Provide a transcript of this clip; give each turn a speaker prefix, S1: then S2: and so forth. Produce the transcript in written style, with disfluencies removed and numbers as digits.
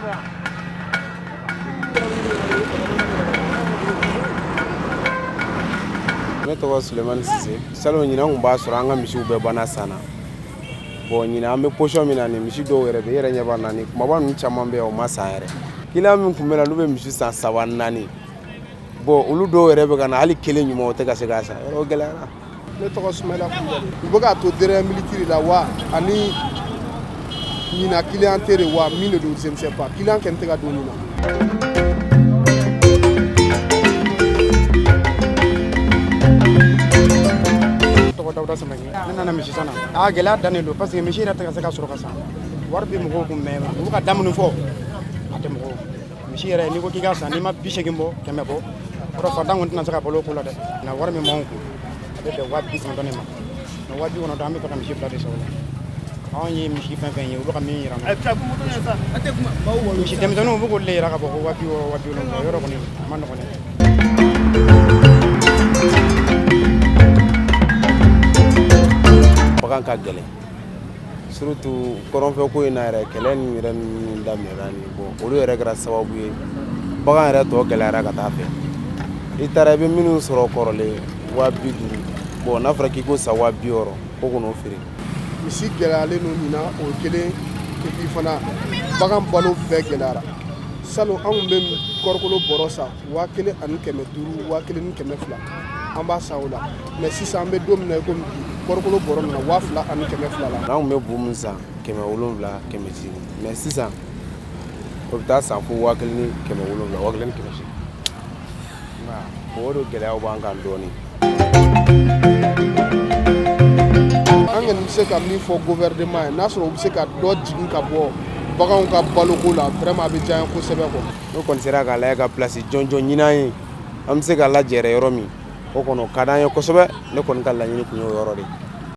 S1: fɛ yan.
S2: Ne tɔgɔ Sulemani Sise. Salon ɲinan kun b'a sɔrɔ an ka misiw bɛɛ banna san na. Bon, ɲinan an bɛ position min na nin, misi dɔw yɛrɛ bɛ, i yɛrɛ ɲɛ b'a na, nin kumaba ninnu caman bɛ yen, o ma san yɛrɛ. Client min tun bɛ na, n'u bɛ misi san saba, naani, bon, olu dɔw yɛrɛ bɛ ka na, hali kelen ɲuman o tɛ ka se k'a san. Yɔrɔ o gɛlɛyara.
S3: Ne tɔgɔ Sumayila Kulubali. U bɛ k'a to dernière minute la wa, ani ɲina client tɛ de wa, min de don, je ne sais pas. Client kɔni tɛ ka don ɲina.
S4: Tɔgɔ Dawuda Samake. Ne nana misi san na. A gɛlɛya dannen don, parce que misi yɛrɛ tɛ ka se ka sɔrɔ ka san. Wari bɛ mɔgɔw kun, mais u bɛ ka da minnu fɔ, a tɛ mɔgɔw. Misi yɛrɛ, n'i ko k'i ka san, n'i ma 80 bɔ, 100 bɔ, o fantan kɔni tɛna se ka balo o ko la dɛ. Na wari min b'anw kun, a bɛ bɛn 90,000 de ma. Mais 90,000, an bɛ fɛ ka misi fila de sɔrɔ o la. Anw ye misi fɛn fɛn ye, u bɛ ka min yira an na, misi denmisɛnninw, u bɛ k'olu de yira ka bɔ ko 60,000, 70,000. Yɔrɔ kɔni a ma nɔgɔn dɛ.
S2: Bagan ka gɛlɛn, surtout kɔrɔnfɛ ko in na yɛrɛ. Kɛlɛ nin yɛrɛ min daminɛna nin, bon, olu yɛrɛ kɛra sababu ye, bagan yɛrɛ tɔ gɛlɛyara ka taa fɛ. I taara, i bɛ minnu sɔrɔ kɔrɔlen 50,000, bon, n'a fɔra k'i ko san 60,000, ko k'o feere.
S3: Misi gɛlɛyalen don ɲina, o ye kelen. Et puis fana, bagan balo bɛɛ gɛlɛyara. Salon, an kun bɛ kɔrɔkolo bɔrɔ san 1500, 1200, an b'a san o la. Mais sisan, an bɛ don min na i komi bi, kɔrɔkolo bɔrɔ nana 2200 la.
S2: N'an kun bɛ bu min san 700, 800, mais sisan o bɛ taa san fo 1700, 1800. O de gɛlɛyaw b'an kan dɔɔnin.
S3: An kɔni bɛ se ka min fɔ gouvernement ye, n'a sɔrɔ u bɛ se ka dɔ jigin ka bɔ baganw ka baloko la, vraiment a bɛ diya an ye kosɛbɛ quoi.
S2: N'o kɔni sera k'a lajɛ ka place jɔnjɔn ɲini an ye, an bɛ se ka lajɛrɛ yɔrɔ min, o kɔni o ka d'an ye kosɛbɛ. Ne kɔni ka laɲini tun y'o yɔrɔ de ye.